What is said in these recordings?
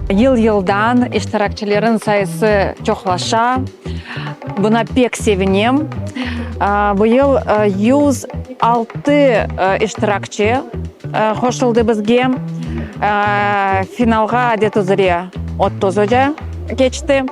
Yıl-yıldan iştirakçilerin sayısı çoqlaşa, buna pek sevinem. Bu yıl 106 iştirakçi qoşuldı bizge. Finalğa adet üzre 30 oca keçti.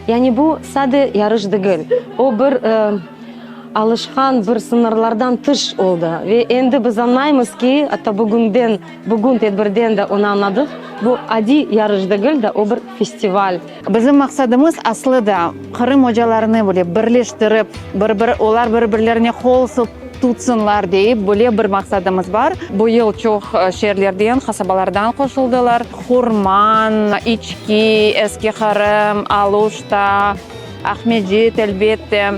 Yani bu sade yarış degil, o bir alışqan bir sıñırlardan tış oldı. Ve endi biz añlaymız ki, atta bugünden, bugün tedbirden de onı añladıq, bu adiy yarış degil de, o bir festival. Bizim maqsadımız aslı da Qırım ocalarını böyle birleştirip, bir-bir, olar bir-birlerine qol tutsınlar deyip, böyle bir maqsadımız bar. Bu yıl çoq şeerlerden, qasabalardan qoşuldılar. Qurman, İçki, Eski Qırım, Aluşta, Aqmescit, elbette.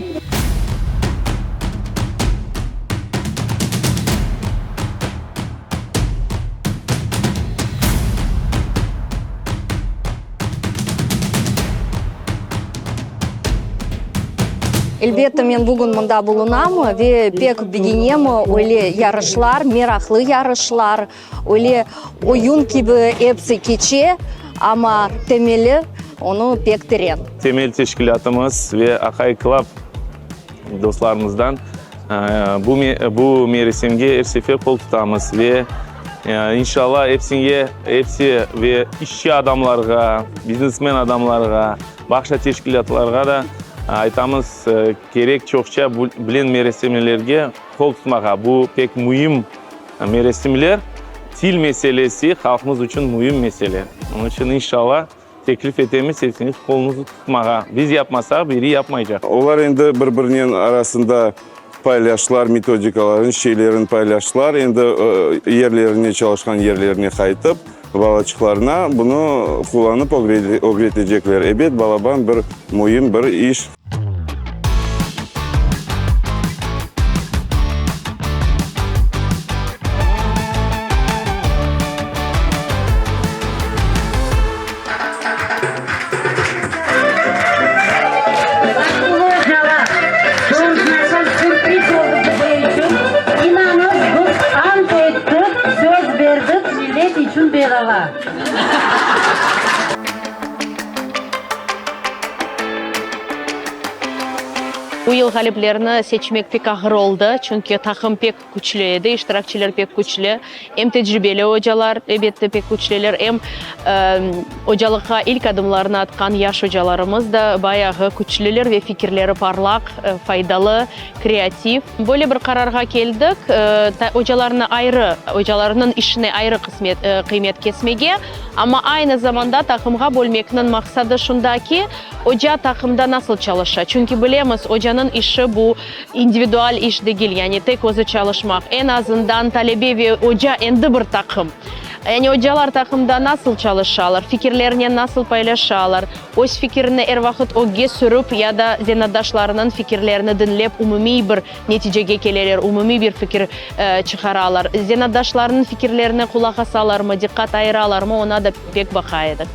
Elbette, men bugün mında bulunam ve pek begenem öyle yarışlar, meraqlı yarışlar, öyle oyun kibi episi keçe, amma temeli onı pek teren. Temel teşkilâtımız ve Aqay Club dostlarımızdan bu bu merasimge er sefer qol tutamız ve inşallah epsinge, epsi ve işçi adamlarğa, biznesmen adamlarğa, başqa teşkilâtlarğa da aytamız, kerek çoqça bilen merasimlerge qol tutmağa. Bu pek müim merasimler. Til meselesi halqımız içün müim mesele. Onıñ içün inşallah Teklif etemiz hepsiñiz qoluñıznı tutmağa. Biz yapmasaq, biri yapmaycaq. Olar endi bir-birinen arasında paylaştılar, metodikalarını, şeylerini paylaştılar. Endi yerlerine, çalışqan yerlerine qaytıp, balaçıqlarına bunı qullanıp ögretecekler. Ebet, balaban bir müim bir iş. Bu yıl ğaliplerni seçmek pek ağır oldı, çünki taqım pek küçlü edi, iştirakçiler pek küçlü, em tecribeli ocalar, elbette, pek küçlüler, em ocalıqqa ilk adımlarını atqan yaş ocalarımız da bayağı küçlüler ve fikirleri parlaq, faydalı, kreativ. Böyle bir qararğa keldik, ocalarnı ayrı, ocalarnıñ işine ayrı qısmet, qıymet kesmege, amma aynı zamanda taqımğa bölmekniñ maqsadı şunda ki, oca taqımda nasıl çalışa. Çünki bilemiz, ocanıñ işi bu individual iş degil, yani tek özü çalışmaq. Eñ azından talebe ve oca endi bir taqım. Yani ocalar taqımda nasıl çalışalar, fikirlerinen nasıl paylaşalar, Öz fikirini er vaqıt ögge sürip ya da zenaatdaşlarınıñ fikirlerini diñlep umumiy bir neticege keleler, umumiy bir fikir çıqaralar. Zenaatdaşlarınıñ fikirlerine qulaq asalarmı, diqqat ayıralarmı, oña da pek baqa edik.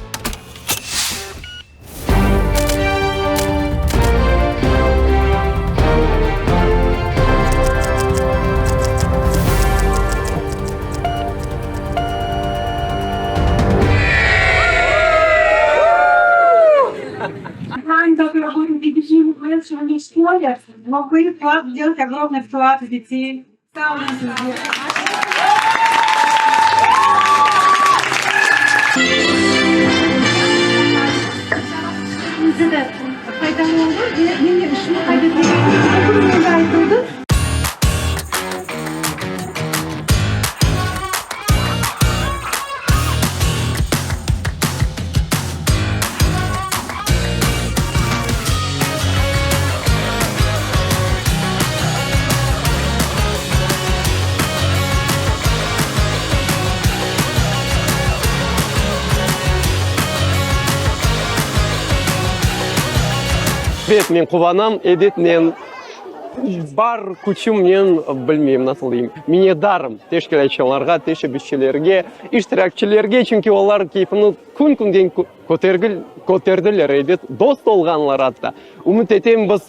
Ebet, men quvanam, ebet, men. Bar küçümnen, bilmeyim, nasıl deyim, minnetdarım teşkilâtçılarğa, teşebbüsçilerge, iştirakçilerge, çünki olar keyfini kün-künden kötergil, köterdiler, ebet, dost olğanlar atta. Ümüt etem, biz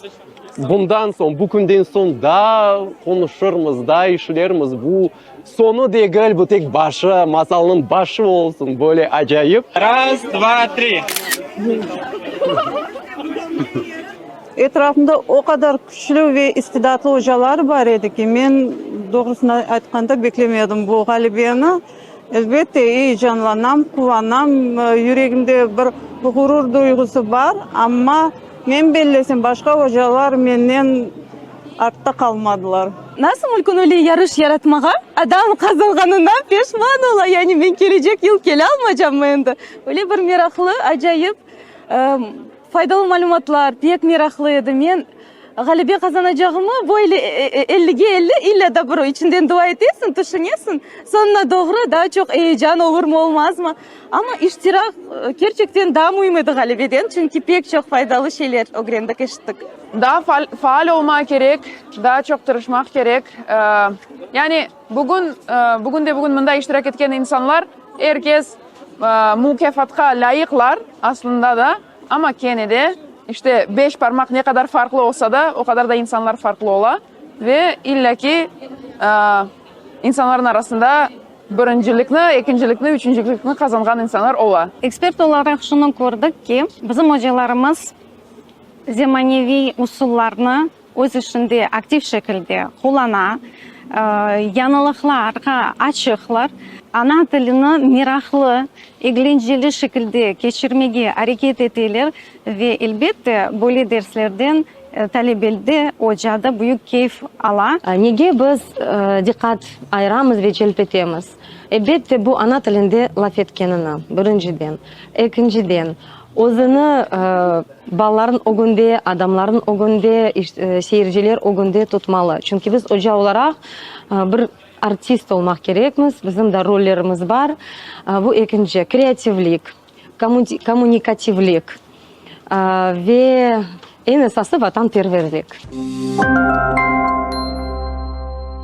bundan soñ, bu künden soñ daa qonuşırmız, daa işlermiz. Bu soñu degil, bu tek başı, masalnıñ başı olsun, böyle acayip. Raz, dva, tri. Etrafımda o qadar küçlü ve istidatlı ocalar bar edi ki, men, doğrusını aytqanda, beklemedim bu ğalebeni. Elbette, eyecanlanam, quvanam, yüregimde bir ğurur duyğusı bar, amma men bellesem, başqa ocalar menden artta qalmadılar. Nasıl mümkün öyle yarış yaratmağa? Adam qazanğanına peşman ola, yani men kelecek yıl kele almaycaqmı endi? Öyle bir meraqlı, acayip. Faydalı malümatlar, pek meraqlı edi. Men ğalebe qazanacağımı böyle ellige elli, illa da bir içinden dua etesiñ, tüşünesiñ, soñuna doğru daa çoq eyecan olurmı, olmazmı. Amma iştirak kerçekten daa müim edi ğalebeden, çünki pek çoq faydalı şeyler ögrendik, eşittik. Daa faal olmaq kerek, daa çoq tırışmaq kerek. Yani bugün, bugün de bugün mında iştirak etken insanlar, er kes Mukâfatqa lâyıqlar aslında da, amma kene de, işte, beş parmaq ne qadar farqlı olsa da, o qadar da insanlar farqlı ola ve illâ ki, insanların arasında birincilikni, ekincilikni, üçüncilikni qazanğan insanlar ola. Ekspert olaraq şunı kördik ki, bizim ocalarımız zemaneviy usullarnı öz işinde aktiv şekilde qullana, yañılıqlarğa açıqlar, ana tilini meraqlı, eglenceli şekilde keçirmege areket eteler ve, elbette, böyle derslerden talebel de, oca da büyük keyf ala. Nege biz diqqat ayıramız ve celp etemiz? Elbette, bu ana tilinde laf etkenini, birinciden. Ekinciden, özüni balalarnıñ ögünde, adamlarnıñ ögünde, seyirciler ögünde tutmalı. Çünki biz oca olaraq bir artist olmaq kerekmiz, bizim de rollerimiz bar. Bu ekinci, kreativlik, kommunikativlik ve eñ esası vatanperverlik.